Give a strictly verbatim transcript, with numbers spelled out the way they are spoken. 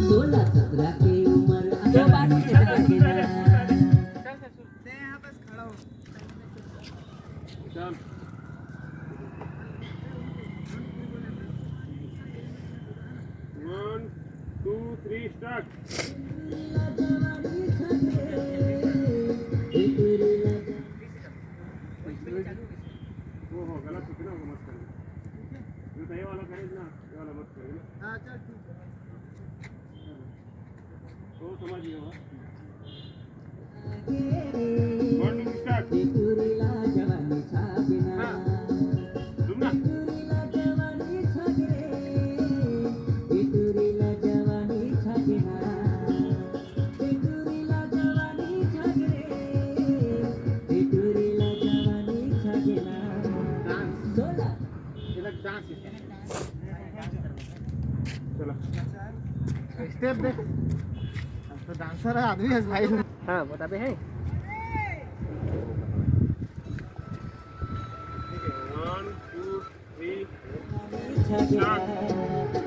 सोलह सत्रह के उम्र, अठारह के ना। One, two, three, start. वो हो, गलत हो गया ना, वो मत करिए। जो तो ये वाला करे ना, ये वाला मत करिए ना। हाँ, चल, ठीक है। तो समझ गए हो। One, two, start. हाँ। सुनना। Dance. ये लग dance है। चलो। Step देख। हम तो dancer है, आदमी है भाई। हाँ, वो तबे है। One, two, three, start.